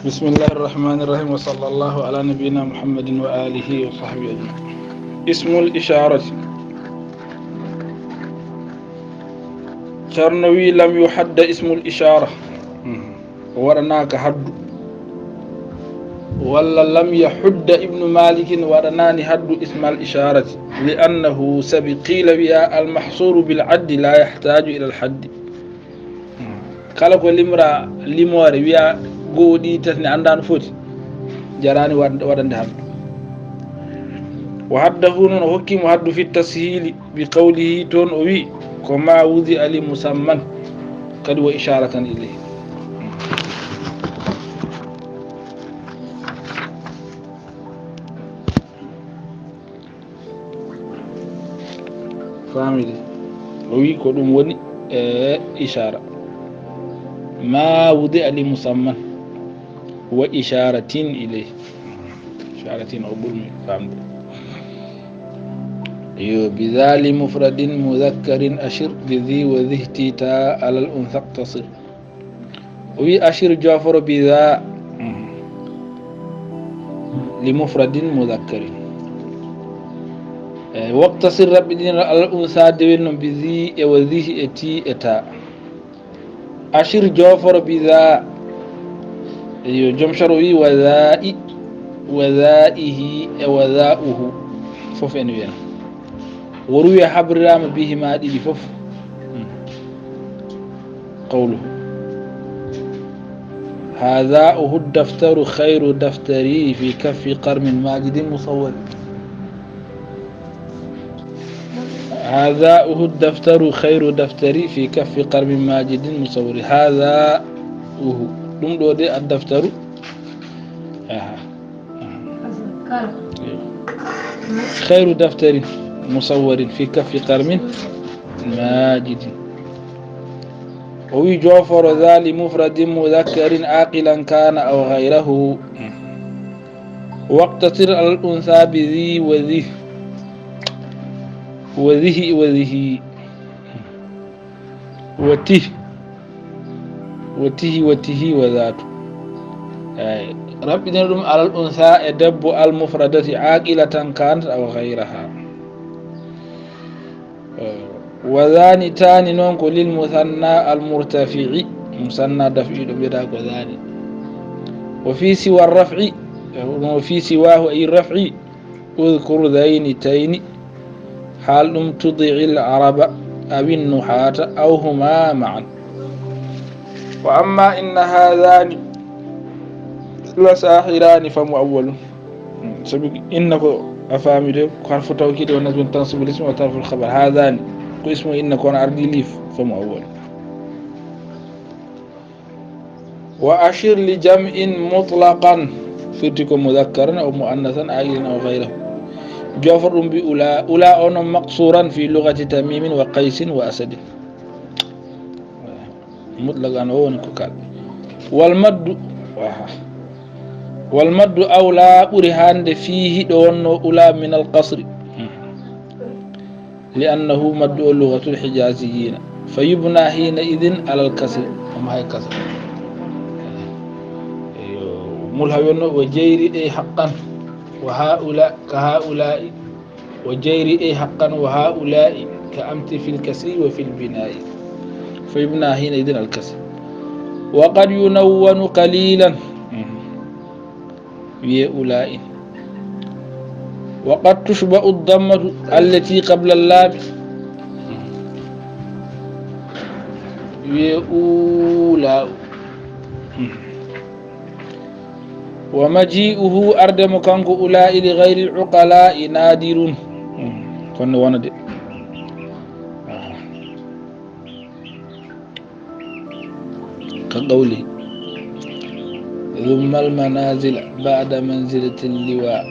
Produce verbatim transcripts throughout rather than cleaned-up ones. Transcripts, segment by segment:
بسم الله الرحمن الرحيم، وصلى الله على نبينا محمد وآله وصحبه أجمعين. اسم الإشارة. Ceerno wi, لم يحد اسم الإشارة. Mhm. O waɗanaaka haddu. Walla لم يحد ابن مالك, waɗanaani haddu اسم الإشارة. لأنه, sabi, قيل, wiya, المحصور بالعد لا يحتاج إلى الحد. Kala ko limra limoore, wiya goo ɗi tati ne anndaa no foti, jaraani waɗ-, waɗande haddu. وحده, noon o hokki mo haddu في التسهيل بقوله, toon o wi, ko ما وضع لمسمى, kadi وإشارة إليه. Faamidi. O wi ko ɗum woni, e, إشارة. ما وضع لمسمى وإشارة إليه. إشارة o ɓurmi faamde. Yo, بذا لمفرد مذكر أشر بذي وذه تيتا على الأنثى اقتصر. O wi, أشر, jooforo, بذا, mhm, لمفرد مذكر. E, واقتصر, raɓɓiɗinir, على الأنثى, dewel noon, بذي e وذه e تي e تا. أشر, jooforo, بذا. Yo, joom sharh o wi, وذاء, وذائه e وذاؤه. Fof ene wiyana. وروي, habriraama, بهما, ɗiɗi fof. Hmm. قوله: هذاؤه الدفتر خير دفتري في كف قرم ماجد مصور. هذاؤه الدفتر خير دفتري في كف قرم ماجد مصور. هذاؤه. Ɗum ɗo de الدفتر. Aha. خير دفتر مصور في كف قرم ماجد. O wi jooforo ذا لمفرد مذكر عاقلا كان أو غيره. واقتصر على الأنثى بذي وذه. وذه، وذه. وته. وته، وته، وذات. Eey. Raɓɓiɗina ɗum على الأنثى e debbo المفردة عاقلة كانت أو غيرها. Eey. وذان, taani noon ko للمثنى المرتفع. Musanna daf'iiɗo mbiyata ko ذان. وفي سوى الرفع, وفي سواه أي الرفع. اذكر ذين تين, haal ɗum تطع العرب أو النحاة أو هما معا. وأما إن هذان لساحران فمؤول. Sabi إن ko a faami de, ko حرف توكيد ونصب تنصب الاسم وترفع الخبر. هذان ko ismu إن kono ardii liif, فمؤول. وأشر لجمع مطلقا, firti ko مذكرا أو مؤنثا عاقلا أو غيره. Joofor ɗum بأولى, أولى o noon مقصورا في لغة تميم وقيس وأسد. مطلقا o woni ko kala. والمد, aha. والمد أولى, ɓuri hande فيه ɗo wonno أولى من القصر. لأنه مد لغة الحجازيين. فيبنى حينئذ على الكسر. Omo hay kasra. Eyo, Mulhawi wonno: وجير أي حقا وهؤلاء كهؤلاء. وجير أي حقا وهؤلاء كأمت في الكسر وفي البناء. فيبنى حينئذ على الكسر. وقد ينون قليلا. Wiyee أولئك. وقد تشبع الضمة التي قبل اللام. Wiyee أولى. ومجيئه, arde mo kanko أولئك لغير العقلاء نادر. Kono wonde. كقوله: ذم المنازل بعد منزلة اللواء،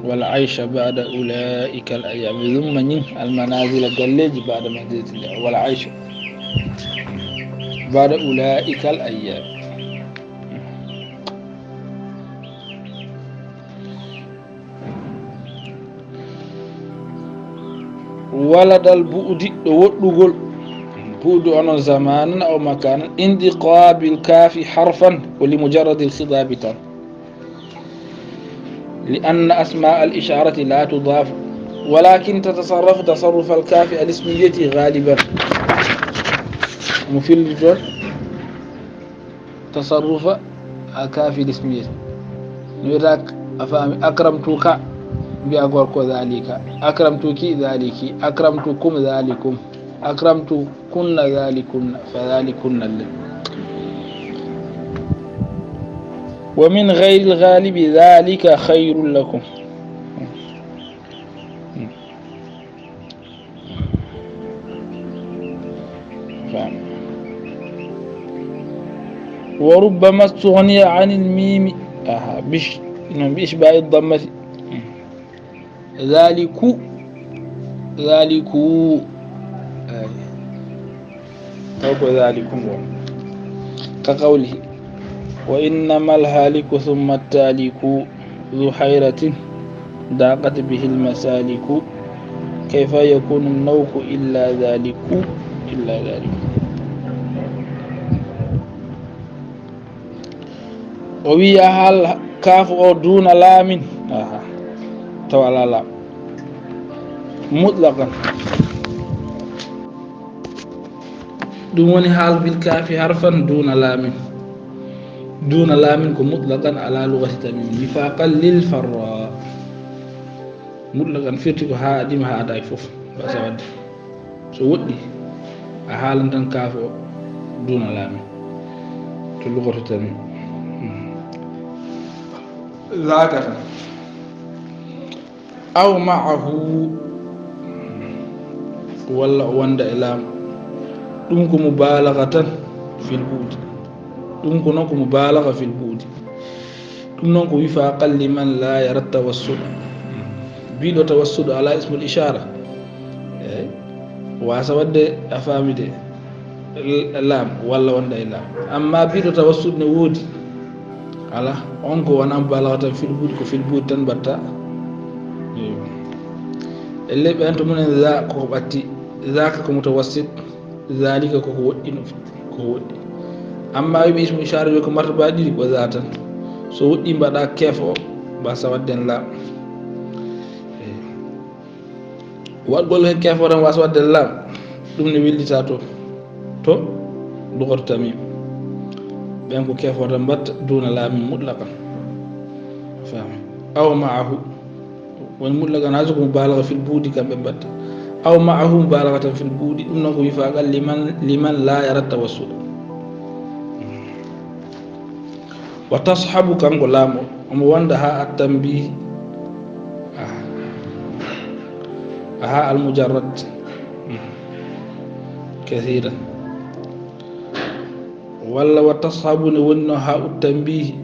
والعيش بعد أولئك الأيام. Zumma ñin, المنازل, galleeji, بعد منزلة اللواء, والعيش بعد أولئك الأيام. ولدى البعد, ɗo woɗɗugol. يعود أن زمانا أو مكانا، انتقاء بالكاف حرفا ولمجرد الخطاب تام. لأن أسماء الإشارة لا تضاف، ولكن تتصرف تصرف الكاف الاسمية غالبا. مفيد. تصرف الكاف الاسمية. نيراك أفهم أكرمتك بأقول ذلك، أكرمتك ذلك، أكرمتكم ذلكم، أكرمتكن ذلكن، فذلكن ال-، ومن غير الغالب ذلك خير لكم. وربما استغني عن الميم، آه، بش-، بإشباع الضمة. ذلك، ذلك، آه. Taw ko ذلكم. كقوله: وإنما الهالك ثم التالك ذو حيرة ضاقت به المسالك كيف يكون النوك إلا ذلك، إلا ذلك. O wiya hal kaafu o duuna laamin. Aha. Taw alaa laam. Mutlaqan. Ɗum woni hal bil kaafi harfan duuna laamin. Duuna laamin ko mutlaqan ala lugati Tamim. Wifaqan lil farra. Mutlaqan firti ko haa adima haa adaaki fof. Mbasa wadde. So woɗɗi, a haalan tan kaafu o duuna laamin. To lugatu Tamim. Hmm. Zaaka tan. Aw ma'ahu, walla o wonda e laam. Ɗum ko mubaalaga tan fil bu'di. Ɗum ko noon ko mubaalaga fil bu'di. Ɗum noon ko wifaqan liman laa yara tawassut. Biɗo tawassut alaa ismul ishaara. Eey. Waasa wadde a faami de. L-, laam, walla wonda e laam. Amma biɗo tawassut ne woodi. Alaa, on ko wona mubaalaga tan fil bu'di, ko fil bu'di tan mbaɗta. Eey. E leɓɓe en to mumen za ko ɓatti. Zaaka ko mutawassit. Zalika ko ko woɗɗi no, ko woɗɗi. Amma wiɓe ismu ishaara wi ko martaba ɗiɗi ko za tan. So woɗɗi mbaɗa keef o, mbasa wadden laam. Eey. Waɗgol heen keef o tan wasa wadden laam. Ɗum ne wellita to, to lugatu Tamim. Ɓen ko keef o tan mbatta duuna laamin mutlaqan. Faami? Aw ma'ahu. Woni mutlaqan, hay so ko mubaalaga fil bu'di kamɓe mbatta. Aw ma'ahu mubaalaga tan fil bu'di, ɗum noon ko wifaqan liman, liman laa yara tawassul. Wa tashabu, kanko laam o, omo wonda haa at-tanbih. Aha. Aha, al-mujarrad. Kathiran. Walla wa tashabu ne woni no haa ut-tanbihi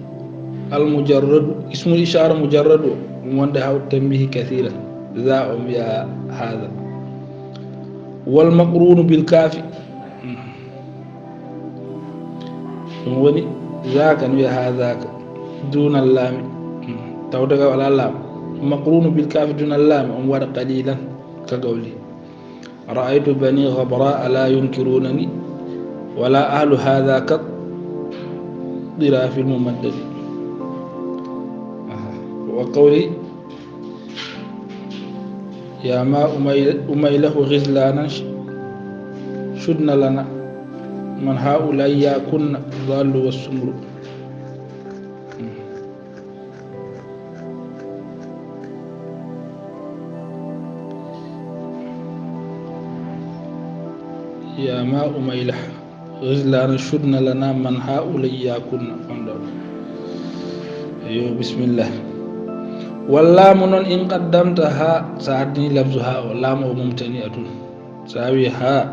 al-mujarradu, ismul ishaara mujarradu o, ɗum wonde haa ut-tanbihi kathiran. Za o mbiya haadha. Wal maqrunu bil kaafi. Ɗum woni zaaka ne wiya haadhaaka. Duuna laami. Tawde ka wala laam. Maqrunu bil kaafi duuna laami, on waɗa qalilan ka qawli. رأيت بني غبراء لا ينكرونني ولا أهل هذا كالضراف الممدد. وقولي: يا ما أميل-، أميله غزلانا ش-، شدن لنا من هؤلاء ياكن ضال والسمر. يا ما أميلح غزلان شدن لنا من هؤلاء ياكن. On ɗo. Yo, bismillah. Wallaamu noon in qaddamta haa, so a addini lafzu haa o, laamu o mumtani a tun. So a wi haa,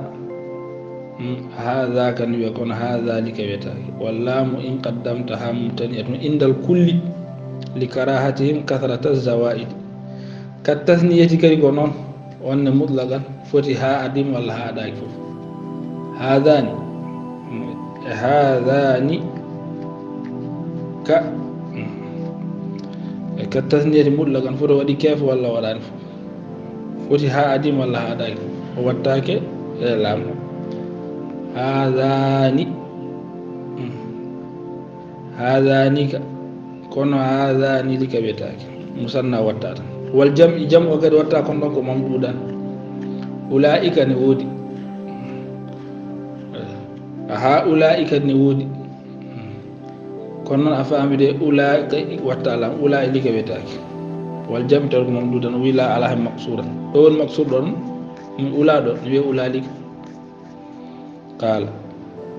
mm, haa zaaka ni wiya, kono haa zaalika wiyetaake. Wallaamu in qaddamta haa mumtani a tun indal kulli li karaahatihim kathrata zawaa'idi. Kat tasniyati kadi ko noon, on ne mutlaqan foti haa adim walla haa adaaki fof. Haadaani, haadaani ka, mm, e kat tasniyati mutlaqan foti waɗi keef walla waɗaani fof. Foti haa adim walla haa adaaki fof. O wattaake e laam. Haadaani. Hmm. Haadaanika. Kono haadaani lika wiyetaake. Musanna watta tan. Wal jam'i, jam'o kadi watta kon ɗon ko mamduudan. Ulaa'ika ne woodi. Haa'ulaa'i kadi ne woodi. Kono noon a faami de, ulaa'ika watta lam, ulaa'i lika wiyetaake. Wal jam'i tawi ko mamduudan, o wi laa alaa hen maqsuuran. Ɗo woni maqsuur ɗon, mi ulaa ɗo, mi wiya ulaalika. Qaala,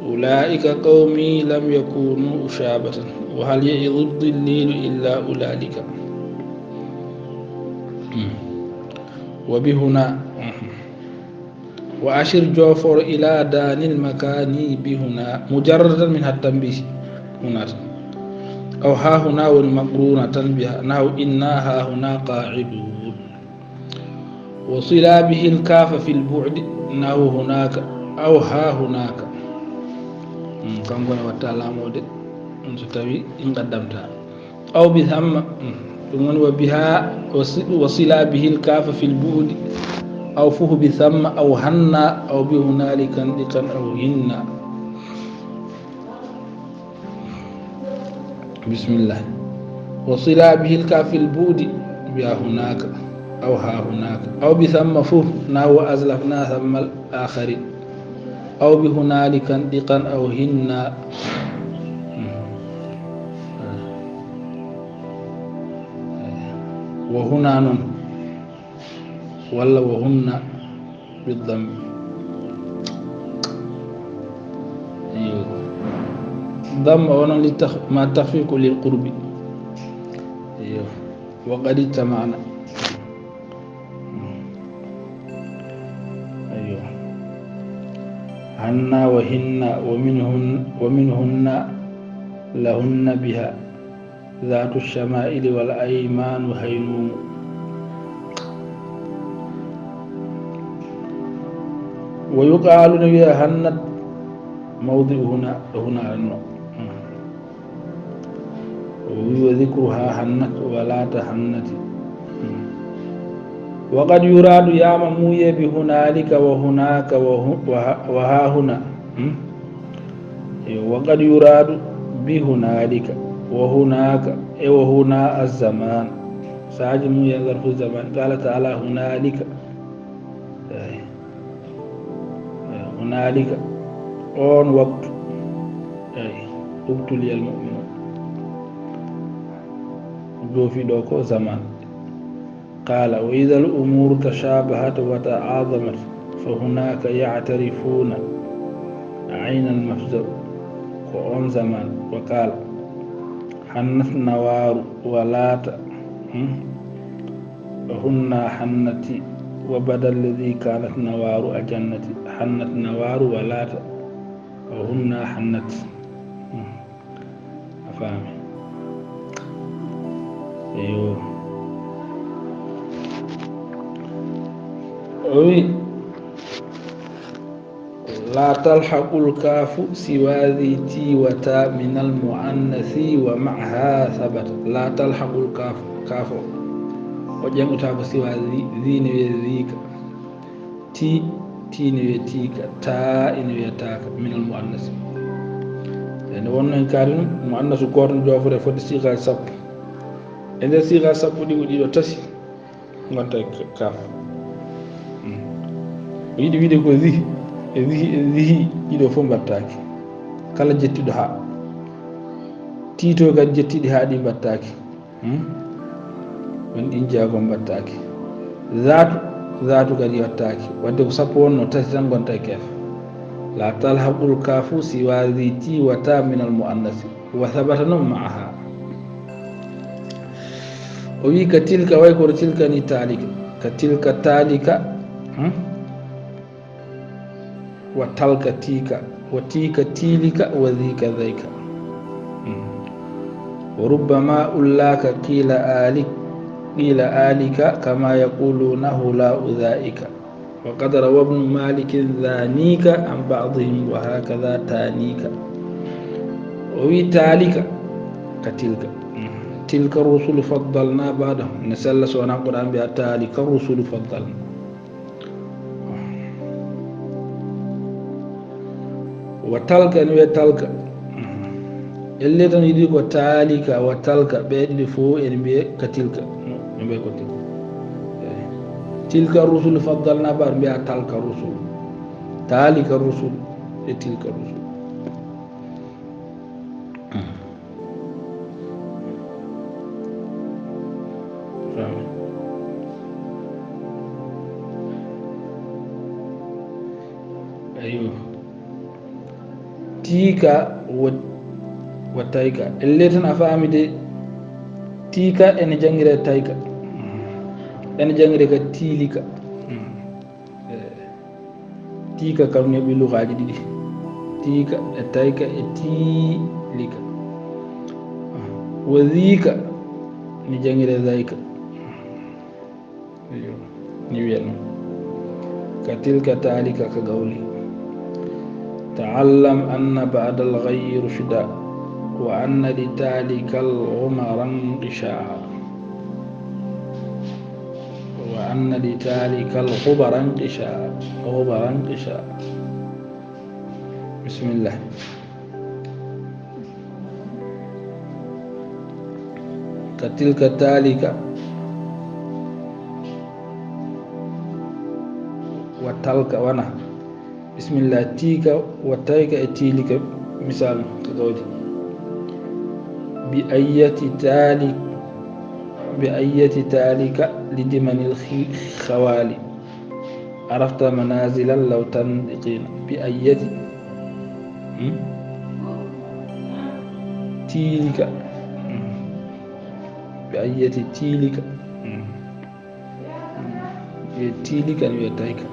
ulaa'ika qawmi lam yakunu ushaabatan, wa hal ya'idu dilliilu illa ulaalika. Hmm. Wa bi huna. Mhm. Wa ashir, joofor, ila daanil makaani bi huna, mujarradan min hat tanbiih, huna tan. Aw haa huna woni maqruuna tan biha, nahu inna haa huna qaa'iduun. Wa sila bihil kaafa fil bu'di, nahu hunaka, aw haa hunaka. Hmm, kanko ne watta laamoode, ɗum so tawi in qaddamta. Aw bi thamma, hmm, ɗum woni wa biha, wa si-, wa sila bihil kaafa fil bu'di, aw fuhu bi thamma, aw hanna, aw bi hunalika ndiqan, aw hinna. Bismillah. Wa sila bihil kaafa fil bu'di, biha hunaka, aw haa hunaka, aw bi thamma fuh, nahu wa azlafna thammal aakharin, aw bi hunalika ndiqan, aw hinna. Hmm. Wa huna noon, walla wa hunna bi dammi. Iyo. Damma o noon li tax-, ma taxfiif ko lil qurbi. Iyo. Wa qad ijtama'na. Iyo. Hanna wa hinna wa minhun-, wa minhunna lahunna biha. Zaatu shamaa'ili wal aymaanu haynuumu. Wa yuqaalu, ne wiya hannat mawdi'u huna, ɗo huna anno. O wi wa dhikruha hannat wa laata hannati. Wa qad yuraadu, yama muuye bi hunaalika wa hunaaka wa hu-, wa ha-, wa haa huna. Hmm? Yo, wa qad yuraadu bi hunaalika, wa hunaaka, e wa huna azzamaan. Saaji mum ya zarfu zamaan. Qaala ta'aala hunaalika. Eey. Eey, hunaalika. Oon waktu. Eey. Ubtuliyal mu'minuun. Joofi ɗo ko zamaan. Qaala, wa idal umuuru tashaabahat wa ta'aadamat, fa hunaaka ya'tarifuuna aynal mafza, ko oon zamaan. Wa qaala, hannat nawaaru wa laata, hmm? Hunna hannati, wa bada alladhi kaanat nawaaru ajannati, hannat nawaaru wa laata, hunna hannat. Hmm. A faami? Eyo. O wi, la talhaqul kaafu siwa dhi ti wa ta minal muannasi wa ma'aha thabata. La talhaqul kaafu, kaafo. O ƴeŋotaako siwa dhi, dhi ne wiye dhika. Ti, ti ne wiye tiika, taa ene wiye taaka, minal muannasi. E nde wonno en kaari ɗum, muannasu gooto no joofore fodde siigaaji sappo. E nder siigaaji sappo ɗiɗo, ɗiɗo tati ngonta e ka-, kaaf. Mm. O yiɗi wiide ko dhi, e dhihi, e dhihi, ɗiɗo fof mbattaaki. Kala jettuɗo haa. Tiitoy kadi jettiɗi haa ɗi mbattaaki. Hmm? Won ɗin jeegom mbattaaki. Zaatu, zaatu kadi wattaaki. Wadde ko sappo wonno, tati tan ngonta e keef. La talhaqul kaafu siwa dhi ti wa ta minal muannasi. Wa thabata noon ma'aha. O wi ka tilka, way kono tilka ni taalika. Ka tilka taalika. Hmm? Wa talka tiika, wa tiika tiilika, wa dhiika dhayka. Hmm. Wa rubbama ullaaka qiila aalik, qiila aalika, kama yaquluuna hulaa'u dhaa'ika. Wa qad rawa ibnu Maalikin dhaaniika an ba'dihim wa haakadha taaniika. O wi taalika ka tilka. Hmm. Tilka rusulu faddalna ba'dahum. Ne sella so wonaa Qur'aan mbiya taalika rusulu faddalna. Wa talka, ene wiye talka. Ellee tan yiɗi ko taalika, wa talka, ɓe ɗiɗi fof ene mbiye ka tilka. Ɓe mbiye ko tilka. Eyi. Tilka rusul faddalna ba, mbiya talka rusul. Taalika rusul e tilka rusul. Faami. Aywa. Tiika wa, wa tayka. Ellee tan a faami de. Tiika ene janngiree tayka. Ene janngiree ka tiilika. Eh, tiika kam ne ɓi lugaaji ɗiɗi. Tiika e tayka e tiilika. Wa ziika ne janngiree zayka. Iyo, ni wiya ɗum. Ka tilka taalika ka gawli. Ta'allam anna ba'dal ghayyi rushda, wa anna li taalikal ghumara inqisha. Wa anna li taalikal ghubara inqisha. Ghubara inqisha. Bismillah. Ka tilka taalika wa talka wana. Bismillah, tiika wa tayka e tiilika, misal ka gawdi. Bi ayyati taalik, bi ayyati taalika li dimanil khi-, khawaali. Arafta manazilan law tandiqina bi ayyati, hmm? Tiilika. Hmm. Bi ayyati tiilika. Hmm. Wiye tiilika, ne wiye tayka.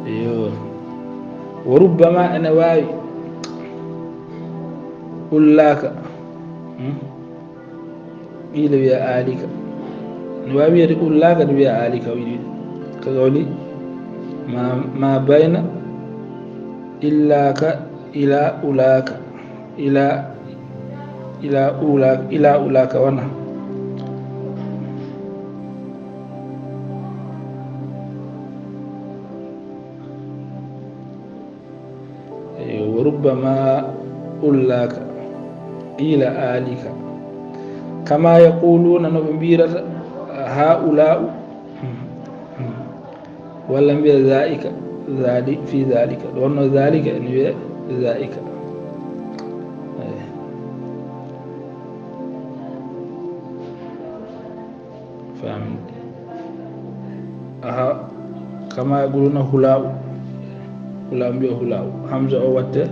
Iyo. Wa rubbama ene waawi ullaaka. Hmm? Qiila wiya aalika. No waawi wiyede ullaaka, no wiya aalika, o yiɗi wiyde. Ka gawli ma, ma bayna illaaka ila ulaaka. Ila, ila ulaaka, ila ulaaka wana. Eyo, wa rubbama ullaaka, qiila aalika. Kama yaquluuna, no ɓe mbirata, haa'ulaa'u. Walla mbiya zaa'ika, zaali-, fi zaalika. Ɗo wonno zaalika, ene wiya zaa'ika. Eyo. Faami. Aha, kama yaquluna hula'u. Hula'u, mbiya hula'u. Hamza o watte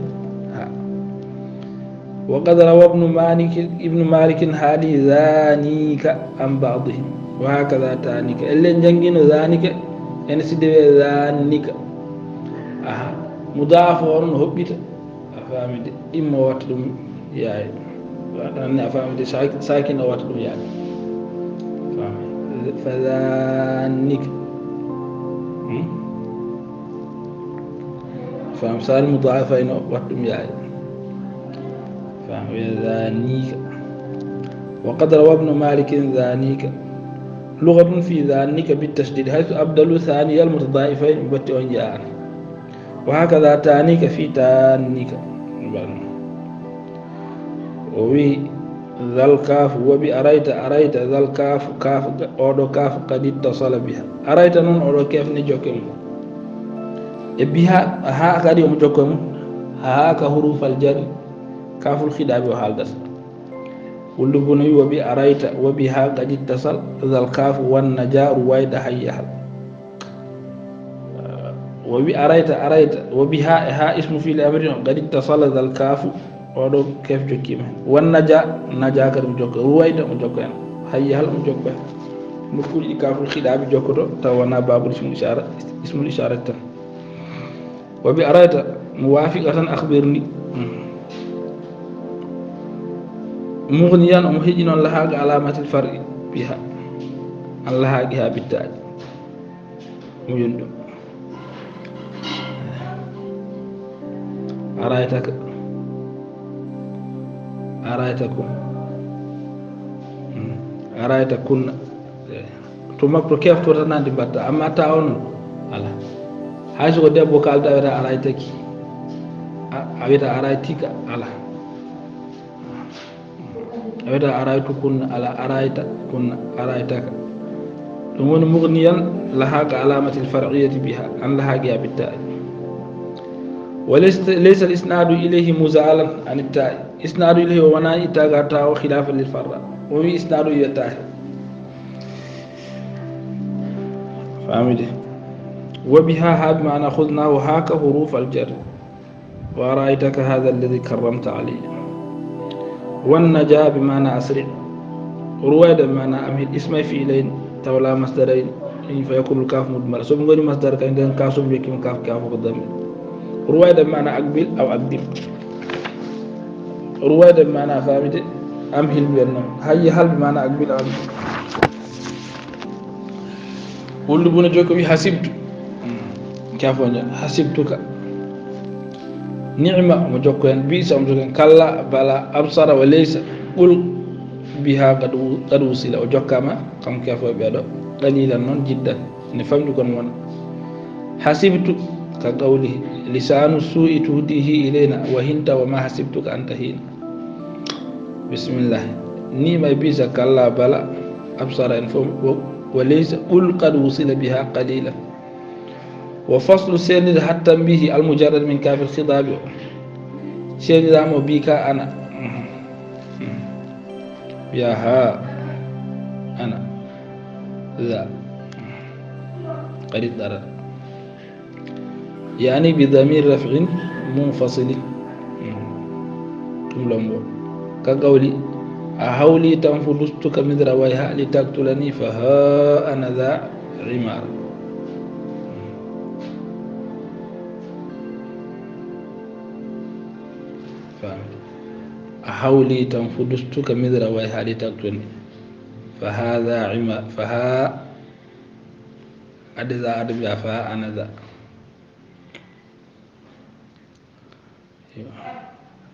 ha. Wa qad rawa ibnu Malik, ibnu Malikin haali zanika an ba'dihim. Wa hakaza tanika. Ellen jangino zanika, en sidde wiya zanika. Aha, mudaafu on no hoɓɓita. A faami de, immo watta ɗum yaay. Waɗa anne a faami de, sak-, sakin o watta ɗum yaay. Faami. Fa zanika. Hmm? Faami, sal mudaafa ino watta ɗum yaay. Faami, zanika. Wa qad rawa ibnu Malikin zanika. Lughatun fi zanika bit tashdid, haythu abdalu thaniyal mutadaifayn, batti on jaani. Wa hakaza tanika fi tanika. O wi zal kafu, wa bi araita, araita zal kafu, kafu, oɗo kafu qad ittasala biha. Araita non oɗo kef ne jokke mo. E biha, ha kadi omo jokke mo. Ha ka hurufal jari, kaful khidabi o haldata. Wuldu Bunoy, wa bi araita, wa biha qad ittasal, zal kafu wan naja, ruwaida hayya hal. Wa bi araita, araita, wa biha, e ha ismu fi'li amri on, qad ittasala zal kafu, oɗo kef jokkima. Wan naja, naja kadi mo jokko, ruwaida mo jokko en. Hayya hal mo jokko en. Nokkuuji ɗi kaful khidabi jokkoto, taw wona babul ismul ishara, ismul isharat tan. Wa bi araita, muwafiqatan akhbirni. Mughniyan, omo heƴi noon lahaga alamatil farqi biha. An lahaqiha bittaji. Mo yoni ɗum. Araita ka. Araita ko. Hmm. Araita kunna. Eh. To makko kefto tan nandi mbatta. Amma ta on, ala. Hay so ko debbo kalda wiyata araitaki. A wiyata araytika, ala. A wiyata araytu kunna, ala, arayta kunna, araytaka. Ɗum woni mughniyan laha ka alamatil far'iyati biha, an laha qiya bitta'i. Wa laysa, laysa al isnadu ilayhi muzalan an itta'i. Isnadu ilayhi o wona ittaga tawo khilafan lil farra. O wi isnadu iyattahi. Famide. Wa biha ha bi ma'na khudnahu haka huruf al jarr. Wa ra'aytaka hadha alladhi karramta alayya. Wan naja bi ma'na asri'. Ruwayda bi ma'na amhil, ismay fi'layn tawla masdarayn, in fa yakunu kaf mudmar. So ɓe ngoni masdar kan den ka so ɓe kimo kaf kaf ko dammi. Ruwayda bi ma'na aqbil aw aqdim. Ruwayda bi ma'na famide, amhil bi anno. Hayya hal bi ma'na aqbil aw aqdim. Wuldu buna jokko wi hasibtu. Kafoña hasibtuka. Ni'ma mo jokko hen, bi'sa mo jokko hen, kalla, bala, absara wa laysa. Qul biha qad u-, qad wusila. O jokkama kam kafo ɓe ɗo. Qalilan non jiddan. Ne famɗi kon wona. Hasibtu ka qawli lisanu su'i tuhdihi ilayna wa hinta wa ma hasibtuka anta hina. Bismillah. Ni'ma e bi'sa kalla bala absara en fof wa, wa laysa qul qad wusila biha qalilan. Wa faslu seenir hattan bihi al mujarrad min kafil khidabi o. Seeniramo bi ka ana. Biya ha ana. Za. Qad ittara. Yani bi damir raf'in munfasilin. Ɗum lombo. Ka qawli, a hawli tan fu dustuka midra wayha li taqtulani fa ha ana dha imar. Famɗi. A hawli tan fu dustuka midra wayha li taqtulani. Fa ha dha imar. Fa ha ade dha ade biya fa ha ana dha.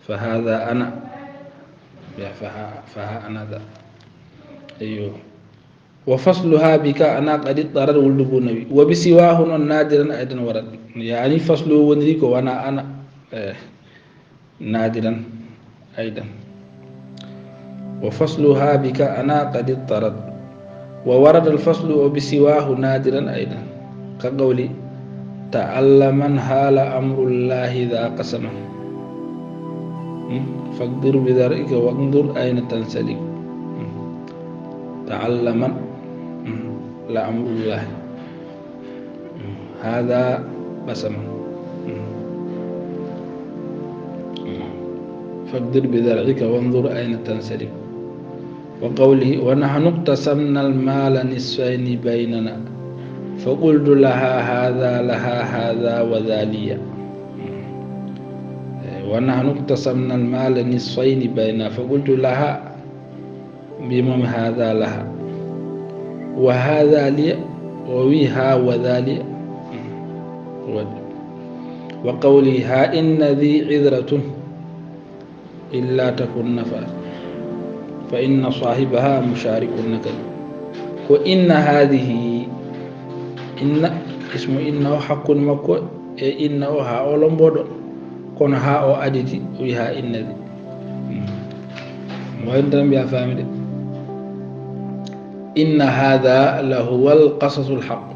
Fa hadha ana. Ya, fa ha, fa ha ana dha. Ayyo. Wa fasluha bika ana qad ittarat wuldu bunawi. Wa bi siwahu non nadiran aidan warat. Yani faslu woniri ko wana ana. Eh. Nadiran aidan. Wa fasluha bika ana qad ittarat. Wa warada al faslu wa bi siwahu nadiran aidan. Ka qawli ta'allaman hala amrullahi dha qasaman. Hmm? Faqdir bi dhar'ika wanzur ayna tansalib. Hmm. Ta'allaman. Hmm. La amrullahi. Hmm. Hadha qasaman. Hmm. Hmm. Faqdir bi dhar'ika wanzur ayna tansalib. وقوله ونحن اقتسمنا المال نصفين بيننا فقلت لها هذا لها هذا وذا لي. ونحن اقتسمنا المال نصفين بيننا فقلت لها بمم هذا لها وهذا لي ووي ها وذا لي. وقوله ها إن ذي عذرة إلا تكن نفعت فإن صاحبها مشارك النكد. Ko inna hadhihi, inna, ismu inna o hakkunde makko e inna o ha o lomboɗo, kono ha o aditi, o wi ha inna dhi. Mo en tan mbiya famide. Inna hadha la huwa al qasasul haqq.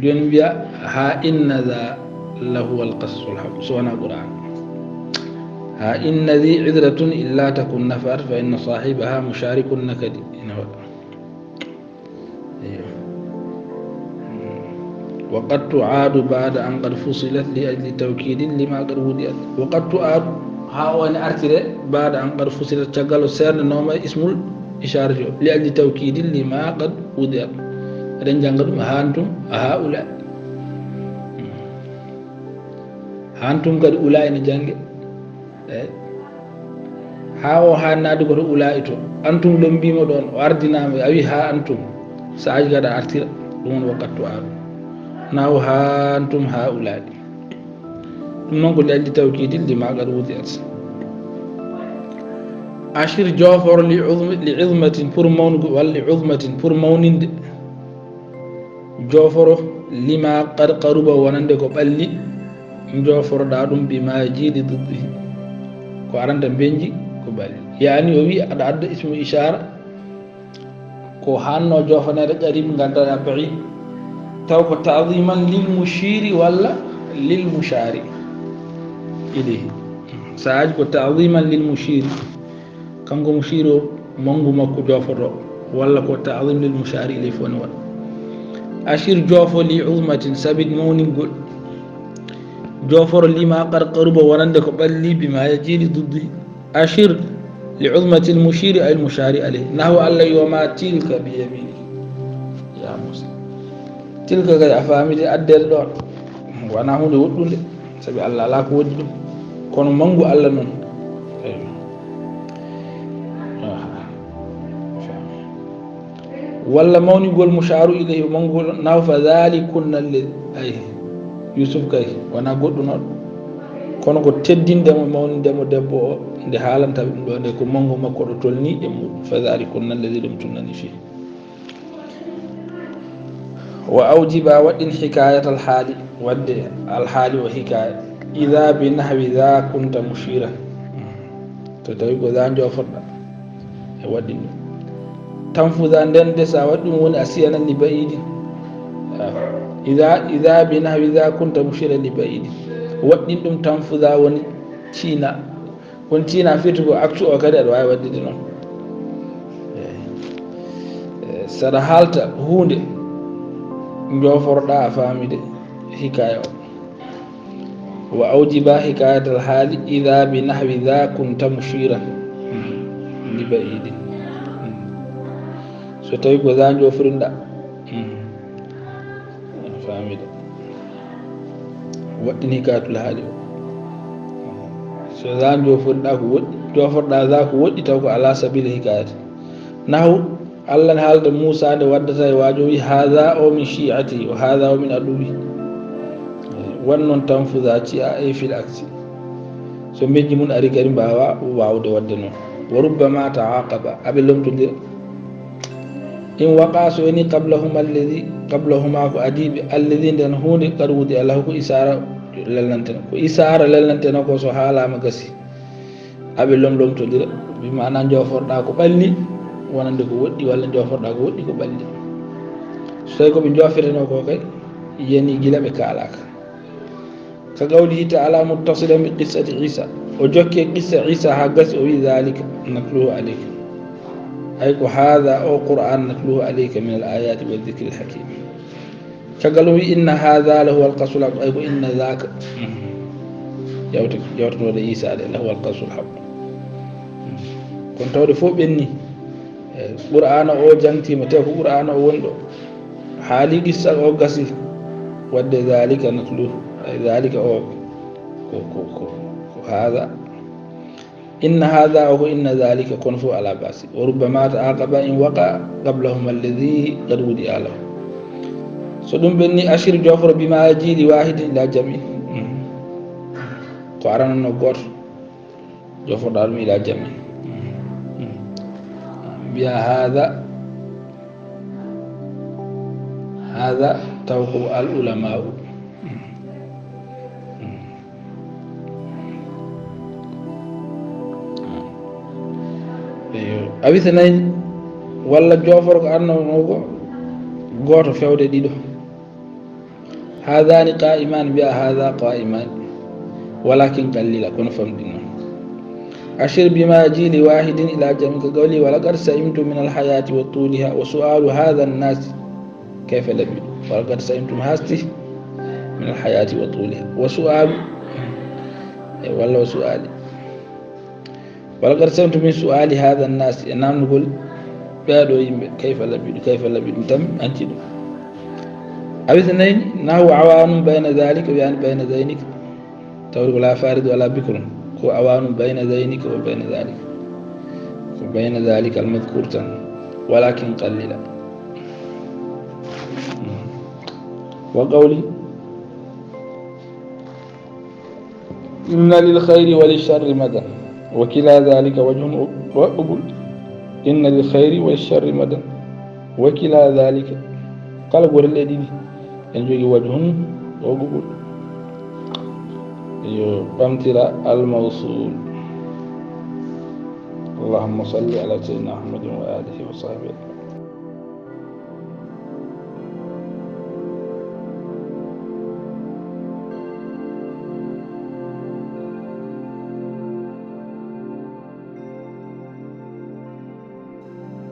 Joni mbiya ha inna dha la huwa al qasasul haqq. So wona Qur'an. Ha inna dhi idratun illa takun nafat fa inna sahibaha musharikun nakadi. Ina waɗa. Iyo. وقد تعاد بعد أن قد فصلت لأجل توكيد لما قد وضعت. وقد تعاد ha o ene artire بعد أن قد فصلت caggal o sernanoma ismul isharati o لأجل توكيد لما قد وضعت. Eɗen jannga ɗum ha antum a ha ula. Ha antum kadi ula ene jannge. Eyi. Ha o ha naadi ko to ula e to. Antum lombima ɗon, o ardinama, a wi ha antum. Saaji kadi a artira. Ɗum woni وقد تعاد. Na o ha antum ha ula. Ɗum noon ko لأجل توكيد لما قد وضعت. Ashir jooforo li uzm-, li izmatin pour mawnugo, walla li uzmatin pour mawninde. Jooforo lima qad qaruba wonande ko ɓalli. Joforoɗa ɗum bima yajii li diddihi. Ko aranta benji ko ɓalli. Yaani o wi aɗa adda ismu ishara. Ko hanno jofaneede qarib ngal tawa baid. Taw ko ta'ziman lil mushiri walla lil mushari ilayhi. Saaji ko ta'ziman lil mushiri. Kanko mushiri o, mangu makko jofoto. Walla ko ta'zim lil mushari ilayhi fof ne waɗa. Ashir jofo li uzmatin sabi mawningol. Joforo lima qad qaruba wonande ko ɓalli bima yajii li diddihi. Ashir li uzmatil mushiri ay al mushari alayhi. Nahu Allah yo ma tilka bi yamini. Ya Musa. Tilka kay a famidi addere ɗon. Wona hunde woɗɗunde. Sabi Allah ala ko woɗɗi ɗum. Kono mangu Allah non. Eyi. Aha. Walla mawningol musharu ilayhi o mangu ɗon. Nahu fa dhalikunna alladhi. Ay. Yusuf kay wona goɗɗunoɗo. Kono ko teddinde mo, mawninde mo debbo o, nde haalanta ɗum ɗo, nde ko mangu makko ɗo tolni e muɗum. Fa dhalikunna alladhi lumtunani fihi. Wa awjiba waɗɗin hikayatal hali, waɗde al hali o hikaya. Idha bi nahwi dha kunta mushiran. So tawi ko dha joforɗa. E waɗɗin ɗum. Tanfuda nden de sa waɗi ɗum woni a siyanan li ba'idin. Ah. Idha, idha bi nahwi dha kunta mushiran li ba'idin. Waɗɗin ɗum tanfuda woni ciina. Woni ciina firti ko accu o kadi aɗa waawi waɗde ɗum noon. Eh, eh, saɗa haalta huunde, joforoɗa a faami de hikaya o. Wa awjiba hikayatal hali idha bi nahwi dha kunta mushiran. Li ba'idin. So tawi ko dha joforinɗa. Faami de. Waɗɗin hikayatul hali o. So dha joforinɗa ko woɗɗi, joforɗa dha ko woɗɗi taw ko ala sabili hikayata. Nahu Allah ne haalda Muusa nde waddata e waajo wi, "Haadha o min shi'ati, wa haadha o min aduwwi." Wan noon tanfuda ci'a e fil aksi. So mbejji mun ari kadi mbaawa waawde waɗde noon. Wa rubbama ta'aqaba, aɓe lomtondira. In waqa so woni qablahuma alladhi, qablahuma ko adiiɓe, alladhi nden huunde qad wudi'a lahu ko isara lelnanteno. Ko isara lelnanteno ko so haalama gasi. Aɓe lomlomtodira, bi maana joforɗa ko ɓalli, wonande ko woɗɗi, walla joforɗa ko woɗɗi ko ɓalli. So tawi ko ɓe jofeteno ko kay, yani gila ɓe kaalaka. Ka qawlihi ta'ala muttasilan bi qissati Isa. O jokke qissa Isa ha gasi o wi dhalika natluhu alayka. Ay ko hadha o Qur'an natluhu alayka min al ayati wa dhikri al hakim. Caggal o wi, "Inna hadha la huwa al-qassul haq." Ay ko inna dhaka. Yawta, yawtanoɗo Isa de, la huwa al-qassul haq. Kono tawde fof ɓenni. Eh, Qur'ana o jangtima, te ko Qur'ana o woni ɗo. Haali qissa o gasi. Wadde dhalika natlu. Ay dhalika o. Ko, ko, ko, ko hadha. Inna hadha o ko inna dhalika, kono fof ala basi. Wa rubbama ta'aqaba in waqa qablahuma alladhi qad wudi'a lahu. So ɗum ɓenni ashir joforo bima yajii li wahidin ila jam'i. Ko aranano goto. Jofoɗa ɗum ila jam'i. Mbiya hadha. Hadha taw ko al ulama'u. Eyo. A wisanay walla joforo ko arno no ko goto fewde ɗiɗo. Hadhani qa'iman mbiya hadha qa'iman. Walakin qallila kono famɗi noon. Ashir bima yajii li wahidin ila jam'i ka qawli wa laqad sa'imtum min al hayati wa tuliha wa su'alu hadha an-nas. Kayfa labidu? Walaqad sa'imtum hasti min alhayati wa tuliha. Wa su'alu. E walla wa su'ali. Walaqad sa'imtum min su'ali hadha an-nas. E namnugol ɓeeɗo yimɓe. Kayfa labidu? Kayfa labidu? Tan anci ɗum. Awi sanayni, nahu awanun bayna dhalika, wiyani bayna dhaynika. Tawde ko la farid wala bikrun, ko awanu bayna dhaynika wa bayna dhalik. Ko bayna dhalik al madhkur tan, walakin qallila. Wa qawli, inna lil khayri wa lil sharri madan, wa kila dhalika wajhun wa qubul. Inna lil khayri wa lil sharri madan, wa kila dhalika. Kala gotel e ɗiɗi en jogi wajhun wa qubul. Yo ɓamtira al mawsul. Allahumma salli ala sayyidina Muhammadin wa alihi wa sahbihi.